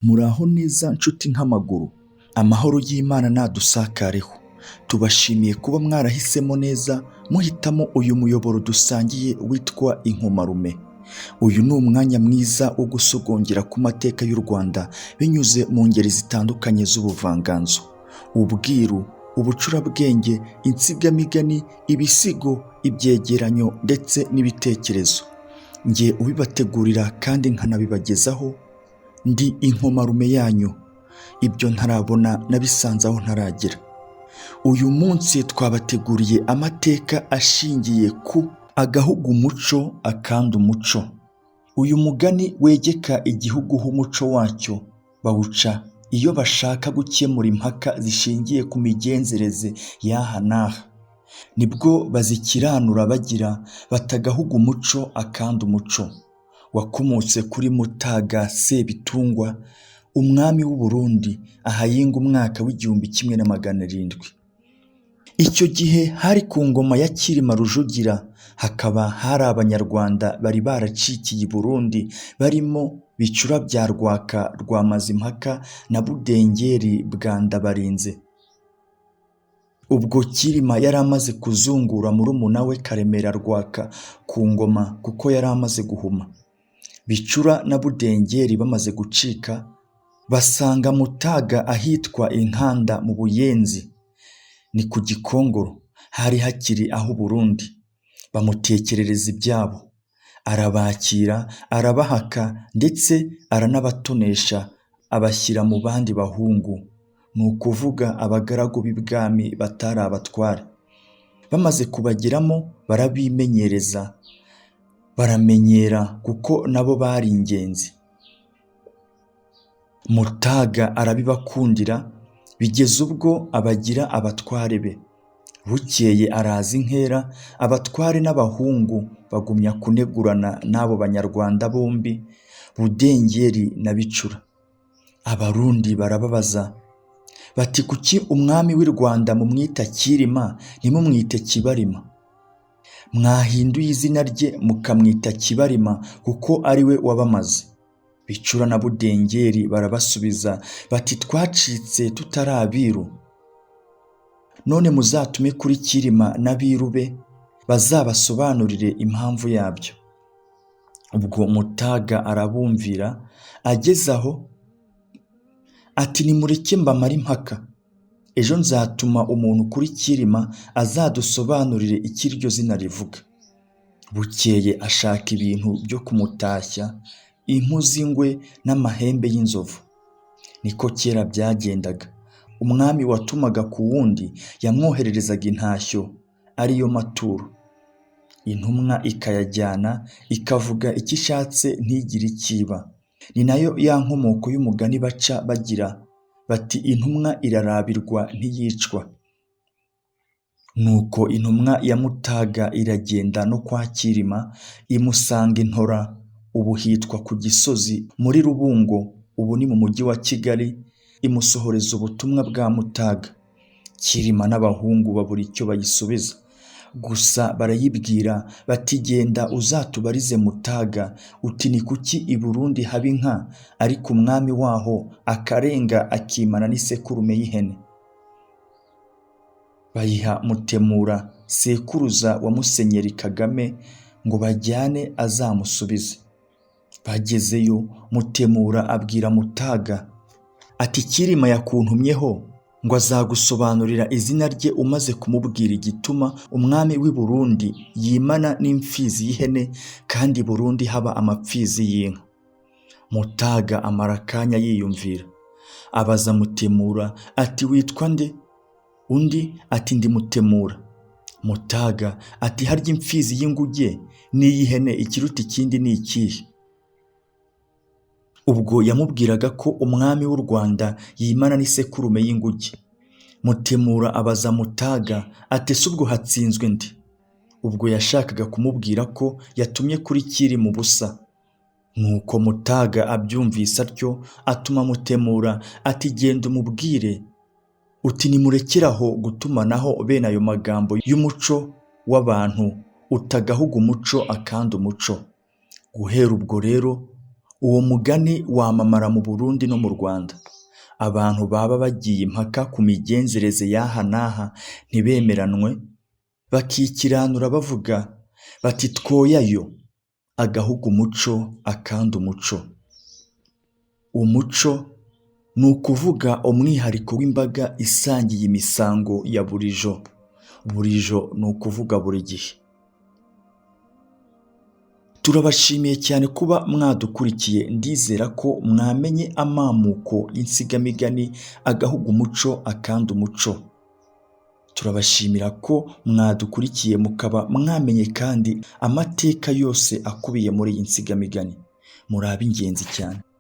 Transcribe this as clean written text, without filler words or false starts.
Muraho neza nshuti nk'amaguru, amahoro y'Imana nadusakareho, tubashimiye kuba mwarahisemo neza muhitamo uyu muyoboro dusangiye witwa Inkomarume. Uyu ni umwanya mwiza wo gusogongera ku mateka y'u Rwanda binyuze mu ngeri zitandukanye z'ubuvanganzo, ubwiru, ubucurabwenge, insigamigani, ibisigo, ibyegeranyo ndetse n'ibitekerezo. Njye ubibategurira kandi nkanabibagezaho ndi Inkomarume yanyu, ibyo ntarabona nabisanze aho ntaragera. Uyu munsi twabateguriye amateka ashingiye ku agahugu umuco akandi umuco. Uyu mugani wegeka igihugu ho umuco wacyo bawuca iyo bashaka gukemura impaka zishingiye ku migenzereze y'aha n'aha. Nibwo bazikiranura bagira bati agahugu umuco akandi umuco. Wakomotse kuri Mutaga Sebitungwa, umwami w'u Burundi, ahayinga umwaka w'1700. Icyo gihe hari ku ngoma ya Cyilima Rujugira, hakaba hari Abanyarwanda bari baracikiye i Burundi barimo Bicura bya Rwaka rwa Mazimpaka na Budengeri bwa Ndabarinze. Ubwo Cyilima yari amaze kuzungura murumuna we Karemera Rwaka ku ngoma kuko yari amaze guhuma. Bicura na Budengeri bamaze gucika, basanga Mutaga ahitwa i Nkanda mu Buyenzi, ni ku Gikongoro, hari hakiri ah'u Burundi, bamutekerereza ibyabo. Arabakira, arabahaka ndetse aranabatonesha, abashyira mu bandi bahungu, ni ukuvuga abagaragu b'ibwami batari abatware. Bamaze kubageramo barabimenyereza, baramenyera kuko nabo bari ingenzi. Mutaga arabibakundira bigeza ubwo abagira abatware be. Bukeye araza inkera, abatware n'abahungu bagumya kunegurana n'abo Banyarwanda bombi, Budengeri na Bicura. Abarundi barababaza bati kuki umwami w'i Rwanda mumwita Cyilima ntimumwite Kibarima? Mwahinduye izina rye mukamwita Kibarima kuko ari we wabamaze. Bicura na Budengeri barabasubiza bati twacitse tutari abiru, none muzatume kuri Cyilima n'abiru be bazabasobanurire impamvu yabyo. Ubwo Mutaga arabumvira, ageze aho ati nimureke mbamare impaka, ejo nzatuma umuntu kuri Cyilima azadusobanurire icyo iryo zina rivuga. Bukeye ashaka ibintu byo kumutashya, impu z'ingwe n'amahembe y'inzovu. Niko kera byagendaga, umwami watumaga ku wundi yamwohererezaga intashyo ariyo maturo, intumwa ikayajyana ikavuga icyo ishatse ntigire icyo iba. Ni nayo ya nkomoko y'umugani baca bagira bati intumwa irarabirwa ntiyicwa. Nuko intumwa ya Mutaga iragenda no kwa Cyilima, imusanga i Ntora, ubu hitwa ku Gisozi muri Rubungo, ubu ni mu mujyi wa Kigali, imusohoreza ubutumwa bwa Mutaga. Cyilima n'abahungu babura icyo bayisubiza, gusa barayibwira bati genda uzatubarize Mutaga uti ni kuki i Burundi haba inka ariko umwami waho akarenga akimana n'isekurume y'ihene. Bayiha Mutemura sekuruza wa Musenyeri Kagame ngo bajyane azamusubize. Bagezeyo Mutemura abwira Mutaga ati Cyilima yakuntumyeho ngo azagusobanurira izina rye umaze kumubwira igituma umwami w'i Burundi yimana n'imfizi y'ihene kandi i Burundi haba amapfizi y'inka. Mutaga amara akanya yiyumvira, abaza Mutemura ati witwa nde? Undi ati ndi Mutemura. Mutaga ati harya imfizi y'inguge n'iy'ihene ikiruta ikindi ni ikihe? Ubwo yamubwiraga ko umwami w'u Rwanda yimana n'isekurume y'inguge. Mutemura abaza Mutaga ati ese ubwo hatsinzwe nde? Ubwo yashakaga kumubwira ko yatumye kuri Cyilima ubusa. Nuko Mutaga abyumvise atyo atuma Mutemura ati genda umubwire uti nimurekere aho gutumanaho bene ayo magambo y'umuco w'abantu, utagahuga umuco akandi umuco. Guhera ubwo rero Uwo mugani wamamara mu Burundi no mu Rwanda. Abantu baba bagiye impaka ku migenzereze y'aha n'aha ntibemeranwe, bakikiranura bavuga bati twoyayo, agahugu umuco akandi umuco. Umuco ni ukuvuga umwihariko w'imbaga isangiye imisango ya burijo. Burijo ni ukuvuga buri gihe. Turabashimiye cyane kuba mwadukurikiye, ndizera ko mwamenye amamuko y'insigamigani agahugu umuco akandi umuco. Turabashimira ko mwadukurikiye mukaba mwamenye kandi amateka yose akubiye muri iyi nsigamigani. Muri ab'ingenzi cyane.